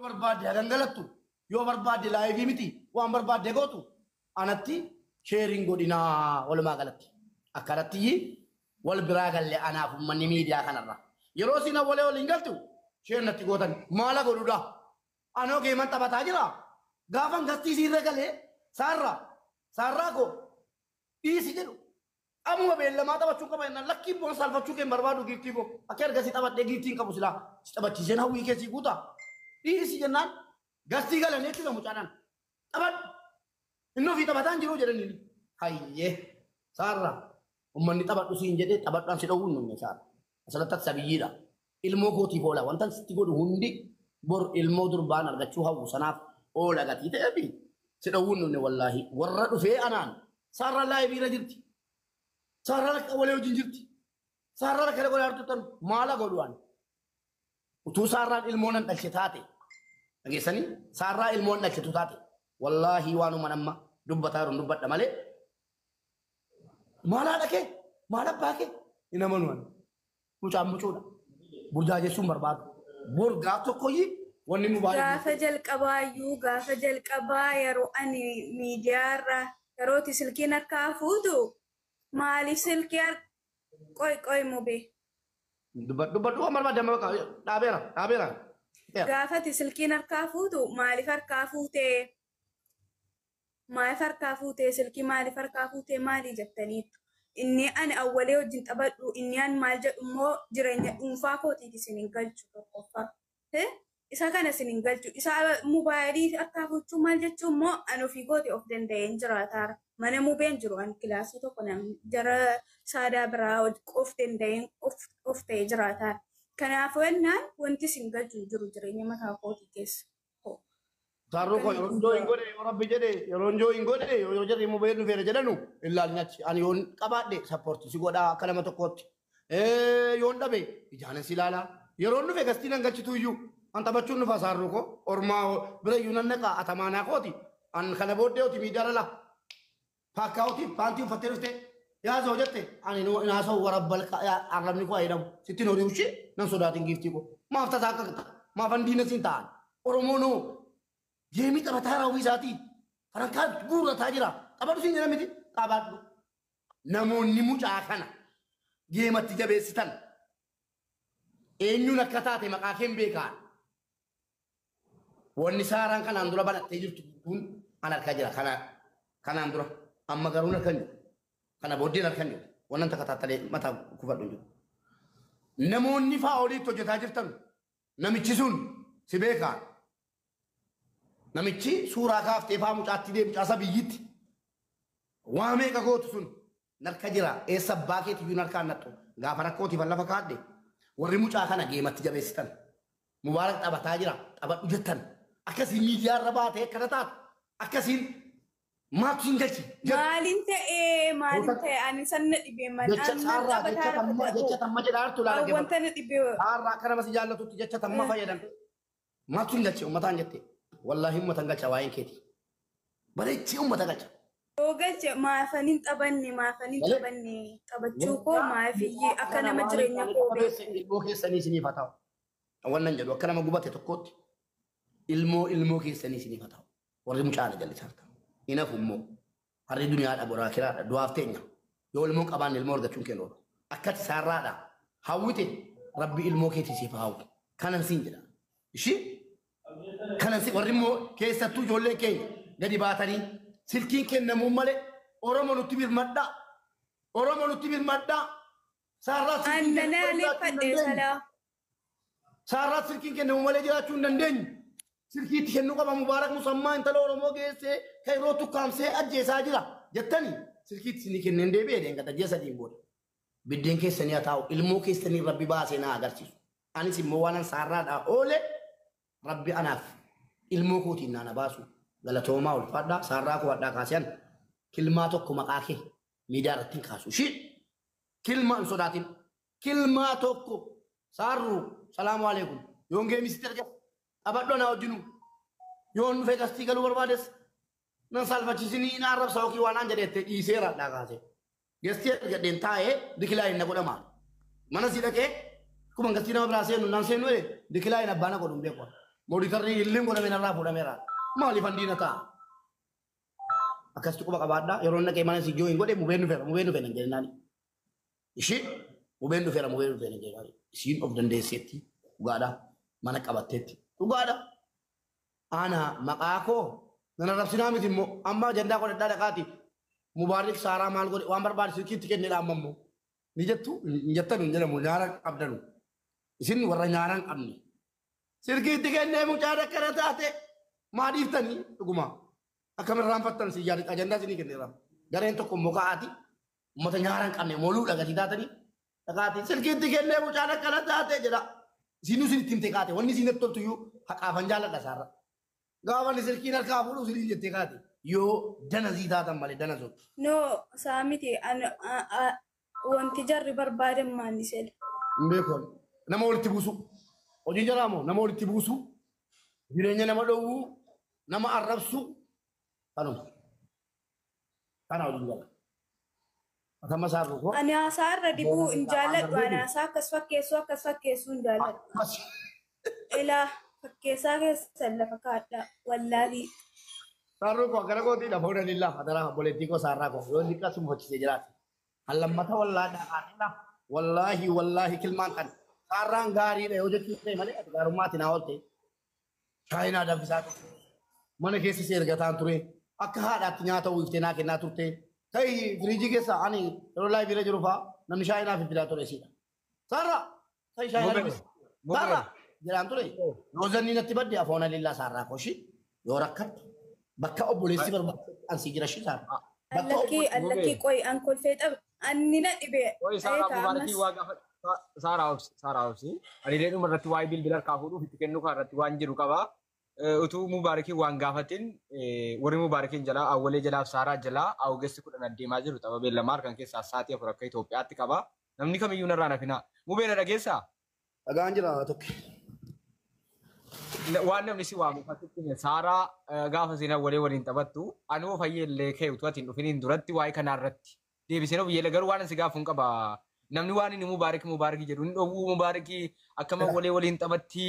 Barbaadde hagangalattu, yoo barbaadde live miti waan barbaadde gootu, anatti share godhinaa. Walumaa galatti akkanatti wal biraa galle. Anaaf uummanni miidiyaa kanarra yeroo isin awwalee waliin galtu share natti gootan maala godhudha? Anoo geeman taphataa jira. Gaafan gastii siirra galee saarraa saarraa koo dhiisi jedhu, amuma beellamaa taphachuu qaba jennaan, lakkiin boon saalfachuu kee hin barbaadu. Giiftii koo akka ergasii taphadhee giiftiin qabu silaa si taphachiiseen hawwii keessii guutaa dhiisi jennaan, gastii galanii jechuudha. Mucaadhaan taphadhu, inni ofii taphataa hin jiru jedhanii. Hayyee saarraa, ummanni taphadhu siin jedhee, taphadhaan si dhowwuun numne. Saarra, asirratti ati sabiyyiidha. Ilmoo kootiif oola. Wanta sitti godhu hundi bor ilmoo durbaan argachuu hawwu sanaaf oola gatii ta'eefi si dhowwuun numne. Wallaahi warra dhufee anaan saarraa live irra jirti, saarraa lakka walee wajjin jirti, saarraa lakka godhaa jirtu tan maala godhu ani? Utuu saarraan ilmoo nan dhalche taate, dhageessanii, saarraa ilmoo nan dhalchetu taate, wallaahi waanuma amma dubbataa jiru dubbadha malee maal haadha kee, maal abbaa kee hin amanu. Ani mucaan mucuudha burjaajessuun barbaadu. Bor gaaf tokkoyyi wanni nu baay'ee Gaafa jalqabaayyuu, gaafa jalqabaa yeroo ani miidiyaarra yeroo silkiin harkaa fuutu maaliif silkii qoy qoy mubee. Dubbadhu, dubbadhu, waan barbaadde amma bakka dhaabeera, dhaabeera. Gaafati silkiin harkaa fuutu maaliif harkaa fuutee? Maaliif harkaa fuutee silkii, maaliif harkaa fuutee maali jettaniittu. Inni ani awwalee wajjin taphadhu, inni ani maal jedhu immoo jireenya dhuunfaa kootiif isin hin galchu tokkoffaa. Isa kana isin hin galchu. Isa mobaayilii harkaa fuuchuu maal jechuun immoo ani ofii goote of danda'een jiraataara. Mana mubeen jiru ani kilaasii tokko namni jara saadaa biraa of danda'een of ta'ee jiraataara. Kanaafuu jennaan wanti isin galchu hin jiru jireenya mataa kootii keessa. Saarroo koo, yeroo join godhe, yoo rabbi jedhe, yeroo join godhe, yoo jarri mobile dhufeera jedhanu ilaalni achi. Ani yoon qabaadhe support si godhaa akka nama tokkootti. Yoon dhabe ijaanan si ilaalaa. Yeroon dhufe gastii nan galchitu iyyuu. An taphachuun dhufa saarroo koo. Ormaa bira iyyuu nan naqa atamaanaa kooti. An kana booddee oti miidiyaa lala. Paakkaawutii paantii uffattee dhufte. Yaa jette ani naasoo warabbal arrabni koo jedhamu. Sitti hin horii ushee nan sodaatin giiftii koo. Maaf tasaa akka maaf an diina siin ta'an. Oromoonoo game taphataa raawwii isaatii. Farankaa guurrataa jira. Taphadhu siin jedhan miti, taphadhu. Namoonni mucaa kana geematti jabeessitan eenyuun akka taate maqaa keen beekaan. Wanni saaraan kanaan dura banattee jirtu kun an harkaa jira. Kanaan dura, amma garuu harka hin jiru. Kana booddeen harka hin jiru. Wannan takka taattalee mataa kufadhu hin jiru. Namoonni faa oliitti hojjetaa jirtan, namichi sun si beekaa. Namichi suuraa kaaftee faa mucaatti deemu mucaa biyyitti. Waa meeqa gootu sun narka jira. Eessa abbaa keetiyyuu narkaan nattu. Gaafa rakkootiif lafa kaadhe, warri mucaa kana geematti jabeessitan. Mubaarak taphataa jira, taphadhu jettan. Akkasiin miidiyaa irra baatee akkana taatu. Akkasiin maaltu siin galchi? Maaliin ta'ee, maaliin ta'ee, ani sanna dhibee maal Jecha saarraa, jecha tamma, jecha tamma jedhaa jirtu laala. Wanta na dhibee. Saarraa akka nama si jaallatutti jecha tamma fayyadamte. Maaltu siin galchi uummataan jette? Wallaahi uummata galcha waa'een keeti. Bareechee uummata galcha. Yoo galche maafan hin taphanne, maafan hin taphanne? Taphachuu koo maafiyyee akka nama jireenya koo beeku. Ilmoo keessanii isiniif haa ta'u. Wannan jedhu akka nama gubate tokkootti ilmoo ilmoo keessanii isiniif haa ta'u. Warri mucaana jallisaa ta'u. Inafu immoo harri duniyaadha, boraa kiraadha, du'aaf teenya. Yoo ilmoo qabaanne ilmoo argachuun keenya oolu. Akkati saarraadha. Hawwite rabbi ilmoo keetii siif haa hawwu. Kanan siin jedha. Ishii kanan si warri immoo keessattuu ijoolleen keenya gadi baatanii silkiin kennamuu malee, Oromoo nutti birmadhaa. Oromoo nutti birmadhaa. Saarraa silkiin Annana kennamuu jiraachuu hin leeffadhe dandeenyu. salaa. Saarraa silkiin kennamu malee jiraachuu hin dandeenyu. Silkii itti kennuu qaba Mubaarak Musammaa, intala Oromoo geessee kairoo tukkaamsee ajjeesaa jira jettanii silkii itti isinii kenneen deebi'ee deengata ji'a 3n booda. Biddeen keessanii haa taa'u, ilmoo keessanii rabbi baasee naa agarsiisu. Anis immoo waan saarraadhaa oole rabbi anaaf ilmoo kootiin naana baasu. Galatoomaa, ulfaadhaa. Saarraa koo, hadhaa kaasee an kilmaa tokko maqaa kee miidiyaa irratti hin kaasu. Ishii kilma hin sodaatin. Kilmaa tokko saarruu salaamu alaikum. Yoon geemisitti argate taphadhu anaa wajjinu. Yoon dhufee gastii galuu barbaades nan saalfachiisinii na arrabsa yookiin waan aan jedheette dhiiseera hadhaa kaasee. Gastii argadheen taa'ee decline na godhama. Mana si dhaqee akkuma gastii nama biraa seenu naan seenu decline abbaa na godhu hin beeku. Mooditarri illee godhame narraa fuudhameera. Maaliif handiina ta'a? Akkasitti quba qabaadhaa. Yeroo naqee mana si joo hin godhe mubeen dhufeera mubeen dhufeera hin jedhinaani. Ishii mubeen dhufeera mubeen dhufeera hin jedhinaani. Isiin of dandeesseetti dhugaadha. Mana qabatteetti dhugaadha. Ana maqaa koo nana rabsinaa miti immoo amma ajandaa godhadhaa dhaqaati. Mubaarik Saaraa maal godhe waan barbaade silkiitti kennedha amma immoo. Ni jettu hin jettanu hin jedhamu nyaara qabdanu. Isin warra nyaara hin qabne. Silkiitti kennee mucaan akkana taate maa dhiiftanii dhuguma. Akkam irraanfattan si yaadu ajandaa isinii kenneera. Gareen tokko immoo ka'aati uummata nyaara hin qabne moluudha gatii taatanii dhaqaati silkiitti kennee mucaan akkana taate jedha. Isinuu isin itti himte kaate wanni isin toltu iyyuu haqaafan jaalladha isaarra. Gaafa inni silkiin harkaa fuudhu isinii jettee kaate yoo danazii taatan malee danazoo. No, isaa miti. Wanti jarri barbaadan maali sila? Hin beeku. Nama walitti buusu. Hojii jaraa moo nama walitti buusu. Jireenya nama dhowwuu. Nama arrabsu. Kanuma. Kana hojii jara. Atama isaa rukoo. Ani haasaa irra dibuu hin jaalladhu. Ani haasaa akkas fakkeessuu akkas fakkeessuu hin jaalladhu. Ilaa fakkeessaa keessan lafa kaadhaa. Wallaalii. Saarruu koo gara kootii lafa hunda lillaa hadaraa obboleettii koo saarraa koo yoo inni akkasuma hojjisee jiraate. Hallammata wallaahi haadha wallaahi wallaahi kilmaan kan saarraan gaariidha yoo jechuu ta'e malee ati gaarummaatti naa oolte. Shaayinaa danfisaa turte. Mana keessa si ergataan ture. Akka haadhaatti nyaata uwwiftee naa kennaa turte. Ta'ii firiijii keessa ani yeroo laayivii irra jiru fa'aa namni shaayinaa fidaa ture siidha. Saarraa ta'ii shaayinaa danfisa. Saarraa jedhaan ture. Yoo zanni natti badde afoona lillaa saarraa kooshi yoo rakkatte bakka obboleessi barbaadu ansii jira shi saarraa. Bakka Allakkii allakkii qoy an kolfee xabe. Anni na dhibe. Qoy Saaraa Eegaa Mubaarakii ammas. waa gaafa Saaraa obsi Saaraa obsi. Ani illee dhuma irratti waa'ee bilbila harkaa fuudhuuf itti kennuu kan irratti waan jiru qaba. Utuu Mubaarakii waan gaafatin warri Mubaarakiin jalaa Awwalee jalaaf Saaraa jalaa Awugessi 10 adeemaa jiru tapha beellamaa harkan keessaa sa'aatii 4 akka Itoophiyaatti qaba. Namni kamiyyuu narraa nafinaa. Mubee na dhageessaa? Dhagaan jira tokko. Waan namni si waamu fakkitti Saaraa gaafa isheen Awwalee waliin taphattu anuu fayyee kee utuu ati hin dhufiniin duratti waa'ee kanaa irratti deebiseen ofiyyee garuu waan si gaafu hin qaba. Namni waan inni Mubaarak Mubaarak jedhu hin dhowwuu Mubaarakii akkam Awwalee waliin taphatti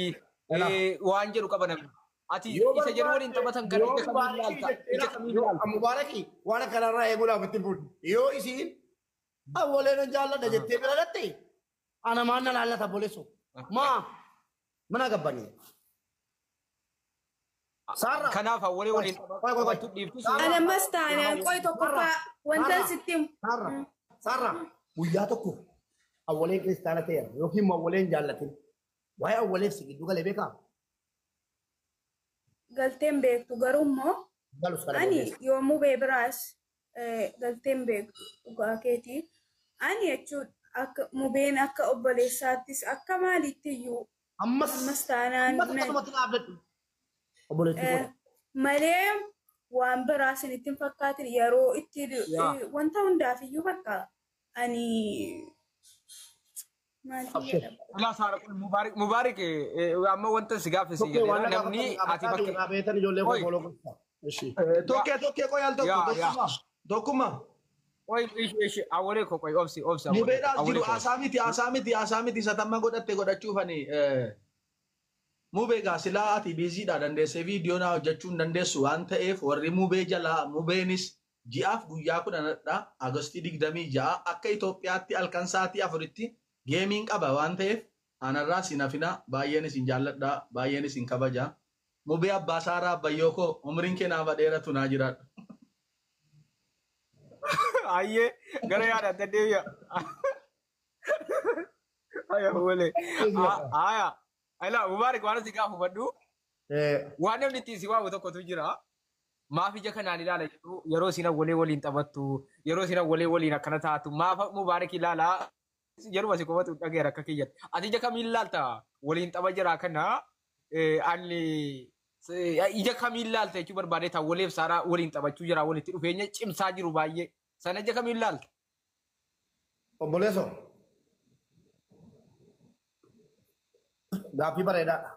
waan jedhu qaba namni. Ati isa jedhu waliin taphatan kana ija kamiin ilaalta? Ija kamiin ilaalta? Mubaarakii waan akkanarraa eeguudhaaf itti fuudhu. Yoo isiin Awwalee nan jaalladha jettee bira dhatte ana maan na laallata obboleessoo. Maa mana gabbanii. Saarraa. Kanaaf Awwalee waliin Qoy qoy qoy. taphattu dhiiftu Ani ammas taanaan qoy tokkoffaa wanta sitti himu. Saarraa. Saarraa. Guyyaa tokko Awwaleen kiristaana ta'eera yookiin immoo Awwaleen jaallatin. Waa'ee Awwaleef si gidduu galee beekaa? Galteen beektu garuu immoo Galus kana ani boodeessa. yoomuu bee biraas galteen beektu dhugaa keetii. Ani jechuun akka mubeen akka obboleessaattis akka maalitti iyyuu Ammas ammas taanaan ammas akkasumatti dhaabladhu. Obboleettii koo. Malee waan biraa isinitti hin fakkaatin yeroo itti wanta hundaaf iyyuu bakka ani maal Abshir. jedhama. Ilaa Saaraa kun Mubaarak Mubaarak amma wanta si gaafa si Tokkee waan jedheera na namni gaafatan ati bakka gaafatan beektan ijoollee koo Oi. foloo godhaa. Ishi. Tokkee tokkee qoy al tokko Yaa yaa. tokkuma tokkuma. Qoy ishi ishi Awwalee koo qoy obsi obsi Awwalee Mubeedhaas Awwalee jiru koo. haasaa miti haasaa miti haasaa miti isa tamma godhatte godhachuufani. Mubee gaa silaa ati biiziidha dandeessee viidiyoo naa hojjechuu hin dandeessu waan ta'eef warri mubee jalaa mubeenis ji'aaf guyyaa 10dha Agostii 26 akka Itoophiyaatti halkan sa'aatii 4tti geemiin qaba waan ta'eef anarraa sin hafina baay'een isin jaalladha baay'een isin kabaja. Mubee abbaa Saaraa abbayyoo koo umriin kee naaf dheeratu naa jiraadhu. Ayyee gara yaada adda deebi'a. Ayya Awwalee. Aya. Ilaa Mubaarak waan si gaafa hubadhu waan namni ittiin si waamu tokkotu jira. Maaf ija kanaan ilaala jedhu yeroo isin Awwalee waliin taphattu yeroo isin Awwalee waliin akkana taatu maaf Mubaarak ilaalaa yeruma si qofatu dhageera akka kiyyatti. Ati ija kamiin ilaalta waliin tapha jira kana ani ija kamiin ilaalta jechuu barbaade ta'a Awwaleef Saaraa waliin taphachuu jira walitti dhufeenya cimsaa jiru baay'ee sana ija kamiin ilaalta. Obboleessoo. Gaaffii bareedaadha.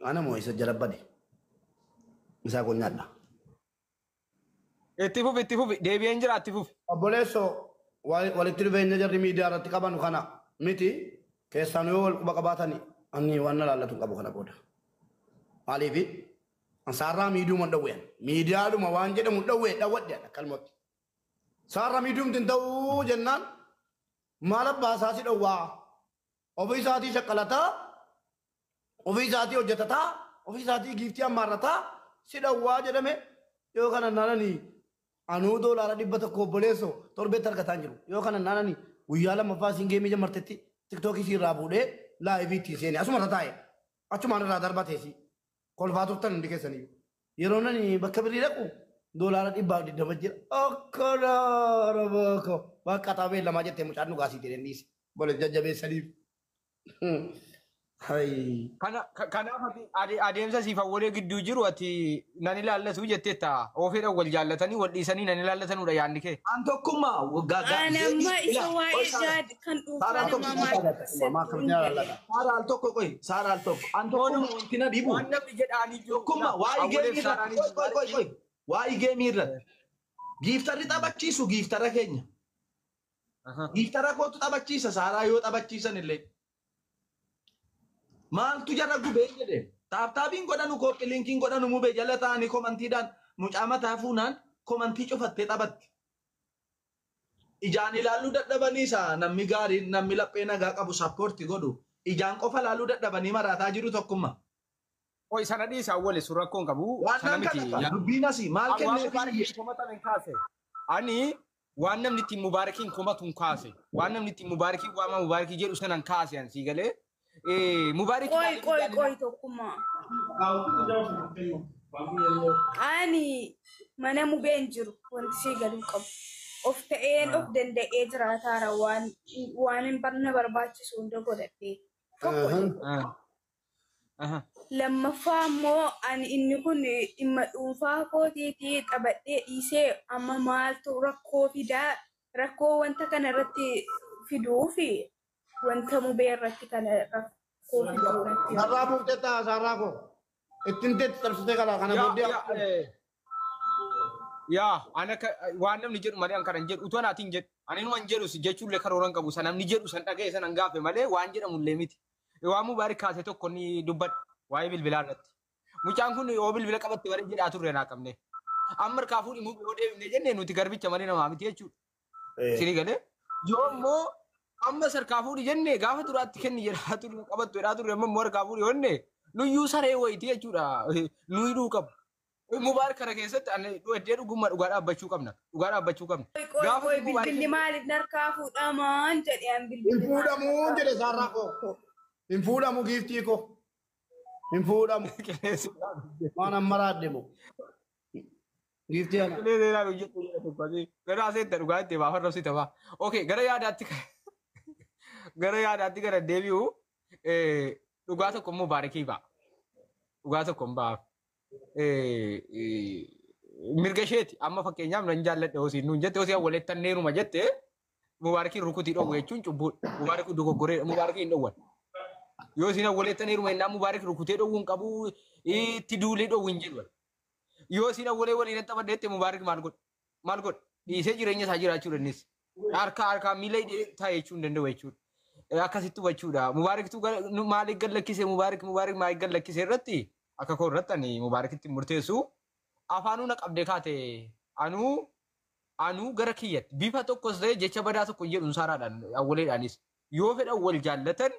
Ana moo isa jala bade. Isaa kun nyaadha. Itti fufi itti fufi deebi'een jira itti fufi. Obboleessoo walitti dhufeenya jarri miidiyaa irratti qaban kana miti keessaan yoo wal quba qabaatani Ani waan na laallatu hin qabu kana booda. Maaliif saarraa miidiyuma dhowween miidiyaadhuma waan jedhamu dhowwee dhawwadhe akkanumatti. Saarraa miidiyumti hin ta'uu jennaan maal abbaa isaa si dhowwaa ofii isaatii shaqqalataa ofii isaatii hojjetataa ofii isaatii giiftii ammaarrataa si dhowwaa jedhame yoo kana naananii anuu $100 obboleessoo torbeetti argataa hin jiru yoo kana naananii guyyaa lammaffaa siin geemii jammartetti tiktookii siirraa fuudhee laayivii ittiin seene asuma irra taa'e achumaan irraa darbateesi kolfaa turtan hundi keessaniyyuu yeroo nani bakka birrii dhaqu $120 jira akkana rabaako bakka xaabee lamaa jettee mucaan dhugaasii jedheen dhiise bolees jajjabeessaniif. Hai. Kanaaf ati adeemsa siif awwalee gidduu jiru ati nan ilaallatu jetteetta. Ofiidhaan wal jaallatanii wal dhiisanii nan ilaallatanudha yaadni kee. An tokkummaa Ani amma isa waa'ee jaad kan dhuunfaa Saaraan namaa tokko Maa akkamitti ilaallata? Saara al tokko qoy Saara al tokko an tokkummaa wanti na dhibu Waan namni jedhaanii jiru. tokkummaa waa'ee Awwalee geemii irratti saaraan qoy qoy qoy waa'ee geemii irratti giiftarri taphachiisu giiftara keenya giiftara kootu taphachiisa Saaraa yoo taphachiisan illee maaltu jara gubee jedhe taaptaabiin godhanu kooppi linkiin godhanu mubee jala ta'anii komantiidhaan mucaa mataa fuunaan komantii cufattee taphatti. Ijaan ilaaluu dadhabanii isa namni gaariin namni laphee nagaa qabu sappoorti godhu ijaan qofa ilaaluu dadhabanii maraataa jiru tokkummaa. Oi sana dhiisa awwale sun rakkoo hin qabu. Waan Sana nan miti. kana dubbiin asii maal Waan kennee mubaarakiin komatan hin kaase. Ani waan namni ittiin mubaarakiin komatu hin kaase. Waan namni ittiin mubaarakiin waama mubaarakii jedhu sana hin kaase an sii galee. Mubaarakii Qoy qoy qoy tokkummaa. Ani mana mubeen jiru wanti sii galuu qabu. Of ta'een of danda'ee jiraataara waan waan hin barna barbaachisu hunda godhadhee. Tokko jedhu. Lammaffaa immoo ani inni kun dhimma dhuunfaa kootiitii taphadhee dhiisee amma maaltu rakkoo fidaa rakkoo wanta kana irratti fiduu fi wanta mubee irratti kana rakkoo fiduu irratti. Sarraa buuftee ta'a sarraa koo. Ittiin teetti tarsitee kala kana booddee. Yaa ana waan namni jedhu malee an kana hin jedhu utuu anaatiin jedhu ani numa hin jedhu jechuullee karoora hin qabu san namni jedhu san dhaga'e san hin gaafe malee waan jedhamullee miti. Waan mubaarik kaase tokko ni dubbadha waa'ee bilbilaa irratti. Mucaan kun yoo bilbila qabatte warri jedhaa turre naa qabne. Amma harkaa fuudhi muu yoo deebine jenne nuti garbicha malee namaa miti jechuudha. Sini galee yoo immoo amma sarkaa fuudhi jenne gaafa duraatti kenni jedhaa turre qabattu jedhaa turre amma immoo harkaa fuudhi jenne nuyyuu saree wayitii jechuudha. Nu hidhuu qabu. Mubaarik kana keessatti ani iddoo dhugummaa dhugaa dhaabbachuu qabna. Dhugaa dhaabbachuu qabna. Qoy qoy Gaafa qoy mubaarik bilbilli maaliif narkaa fuudhamaan jedhe an Hin bilbilli fuudhamuu jedhe sarraa koo. Hin fuudhamu giiftii koo. Hin fuudhamu. qilleensi Waan amma raadde moo. Giiftii ana. qilleensi ilaalu jettu jedha tokko asii. Gara aseetta dhugaa itti baafan rabsita ba'a. Okay gara yaadaatti gara yaadaatti gara deebi'u dhugaa tokko mubaarikii ba'a. Dhugaa tokko hin ba'aaf. Mirga isheeti amma fakkeenyaaf nan jaalladhe hosii nuun jette hosii awwaleettan neeruma jette mubaarikiin rukutii dhowwu jechuun cubbuudha. Mubaarikii dogoggoree mubaarikii hin dhowwan. Yoo isin awwaleettan heeruma innaa mubaarik rukutee dhowwuu hin qabu itti duulee dhowwu hin jedhu. Yoo isin awwalee waliin taphadhe jette mubaarik maal godha? Maal godha? Dhiisee jireenya isaa jiraachuu dandeessa. Harka harkaa miila hidhee taa'e jechuu hin danda'u jechuudha. Akkasitti hubachuudha. Mubaariktu maaliif gad lakkise mubaarik mubaarik maaliif gad lakkise irratti akka koo irratti ani mubaarikitti murteessu afaanuu na qabdee kaate anuu anuu gara kiyyatti bifa tokkos ta'e jecha badaa tokko hin jedhu saaraadhaan awwaleedhaanis yoo fedhan wal jaallatan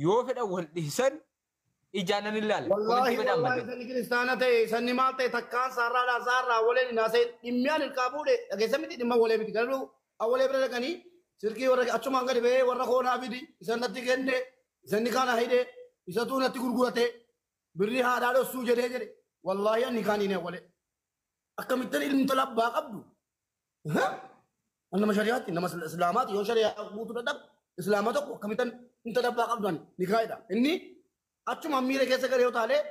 yoo fedhan wal dhiisan ijaan nan ilaala. Wallaahi Komentii badaan wallaahi madda. sanni kiristaana ta'e sanni maal ta'e takkaan sarraadhaan sarraa waleen hin haasa'in dhimmi ani ilkaa fuudhe dhageessa miti dhimma walee miti garuu awwalee bira dhaqanii sirkii warra achumaan gadi ba'ee warra koonaa fidi isan natti kenne isanni kana hidhe isatu natti gurgurate birrii haadhaa dhossuu jedhee jedhe wallaahi ani kaan hin awwalee akkamittan ilmi tola abbaa qabdu nama shari'aatti nama islaamaati yoo shari'aa guutuu dadhabu islaama tokko akkamittan intala abbaa qabdu ani ni kaa'edha inni achuma miira keessa gara yoo taalee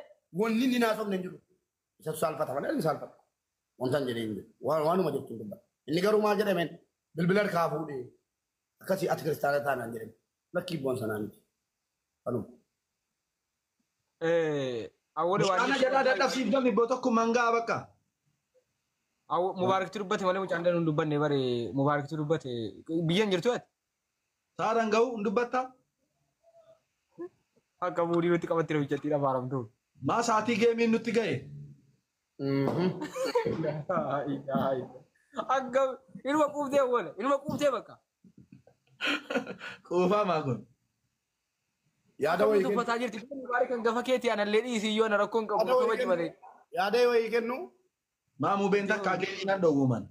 wanni inni naasofne hin jiru. Isatu saalfata malee inni saalfata. Wanta hin jedhee hin jiru. Waanuma jettu hin dubbata. Inni garuu maal jedhameen bilbila harkaa fuudhee akkasii ati kiristaana taanaan jedhame. Lakkii bu'an sanaa miti. Kanuma. Awwalee waan Mucaana jalaa dadhabsiiftan iddoo tokkummaan ga'a bakka. Mubaariktu dubbate malee mucaan danuu hin dubbanne bare mubaariktu dubbate biyya hin jirtu ati. Saaraan ga'u hin dubbattaa? Akka buudii nutti qabatte hojjettii dhafaaramtu. Maa sa'aatii geemiin nutti ga'e? Akka ilma quuftee wala ilma quuftee bakka. Quufamaa kun. Yaada wayii kennu. Tuffataa jirti. Mubaarik kan gafa keetii anallee dhiisii yoo na rakkoon qabu kabaji malee. Yaada wayii kennu. Maa mubeen takkaa geemii nan dhowwuman.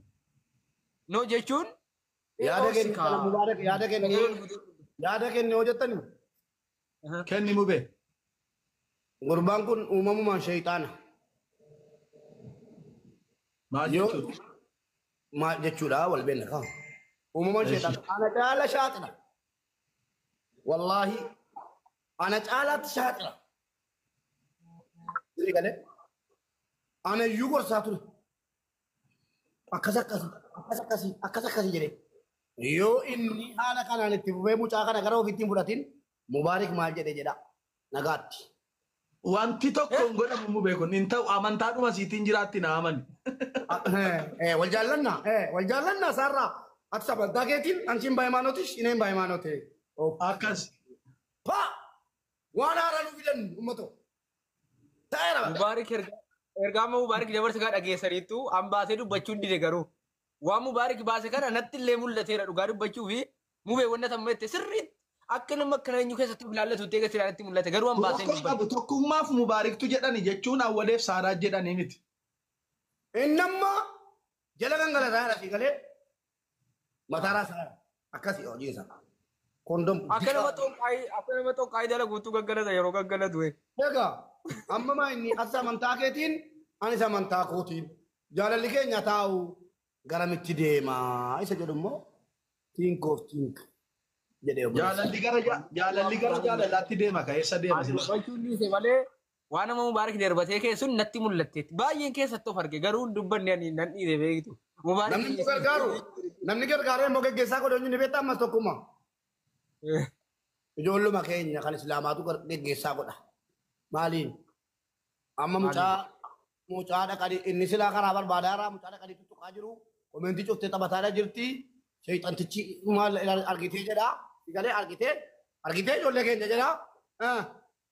No jechuun. Yaada kennu Mubaarik yaada kennu. Yaada kennu yoo jettani. Kenni mubee. Gurbaan kun uumamumaan shayxaana. Maal jechuudha? Maal jechuudha wal beekna kaa. Uumamaan shayxaana. Ana caala shaaxila. Wallaahi ana caalaatti shaaxila. Sirrii galee. Ana iyyuu gorsaa ture. Akkas akkasii akkas akkasii akkas akkasii jedhee. Yoo inni haala kanaan itti fufee mucaa kana gara ofiitti hin fudhatin Mubaarik maal jedhee jedha nagaatti. Wanti tokko hin godhamu mubee kun hin ta'u amantaadhuma siitiin jiraatti na amani. Wal jaallannaa wal jaallannaa isaarraa ati amantaa keetiin anchiin baay'imaanotish ineen baay'imaanote. Akkas. Pa! Waan haaraa nu fidan uummatoo. Ta'eera. Mubaarik ergaa amma Mubaarik dabarsa gaa dhageessaniittu an baasee dubbachuun dide garuu. Waan Mubaarik baase kana natti illee mul'ateera dhugaa dubbachuu fi mubee wanna tamma jette sirriitti akka nama akkana eenyu keessatti of ilaallatu ta'e keessatti natti mul'ate garuu an baasee Tokko qabu tokkummaaf Mubaariktu jedhani jechuun awwaleef saaraa jedhanii miti. Inni amma jala gangalataa jira si galee mataaraa isaa akkasii hojii isaa. Kondom. Akka nama xonqaayii dalaguutu gaggalata yeroo gaggalatu. Egaa amma maa inni as amantaa keetiin anis amantaa kootiin jaalalli keenya taa'u garamitti deemaa isa jedhu immoo think of think jedhee obboleessa. Jaalalli gara jaalalaatti deema ka'eessa deema. Dubbachuun dhiise malee waan nama Mubaarik darbatee keessun natti mul'atteetti. Baay'een keessatti of arge garuu hin dubbanne ani nan dhiise beektu. Namni nu gargaaru namni gargaaree immoo geggeessaa godhe eenyu ni beektaa ammas tokkummaa. Ijoolluma keenya kan islaamaatu geggeessaa godha. Maaliin? Amma mucaa dhaqanii inni silaa karaa barbaadaa irraa mucaa dhaqanii tuttuqaa jiru. Komentii cuftee taphataadha jirti. Sheexantichi maal argitee jedhaa. Galee argitee ijoollee keenya jedhaa.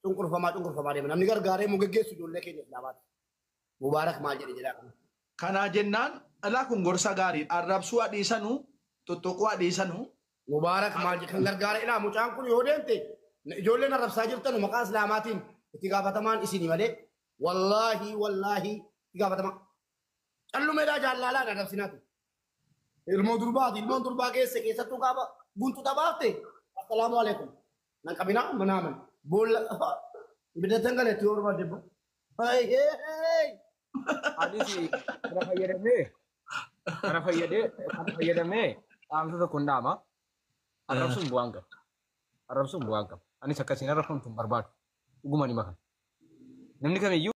Cunqurfamaa deema. Namni gargaaree mu geggeessu ijoollee keenya islaamaati. Mubaarak maal jedhe jedhaa. Kanaa jennaan alaa kun gorsa gaariidha. Arrabsuu adiisanuu tuttuquu adiisanuu. Mubaarak maal jedhe kan gargaaree ilaa mucaan kun yoo deemte ijoolleen arrabsaa jirtan maqaa islaamaatiin itti gaafatamaan isinii malee wallaahi wallaahi itti gaafatamaa. Callumeedhaa jaallalaa arrabsinaatu. Ilmoo durbaati ilmoon durbaa keessa keessattuu gaafa guntu taphaafte assalaamu alaikum. Nan qabinaa manaaman boolla bidatan galeetti yoo barbaadde bo. Anis kana fayyadamee dhaamsa tokko hin dhaama. Arrabsuun bu'aan qaba. Arrabsuun bu'aan qaba. Anis akkasiin arrabsamtu hin barbaadu. Dhuguma ni makan. Namni kamiyyuu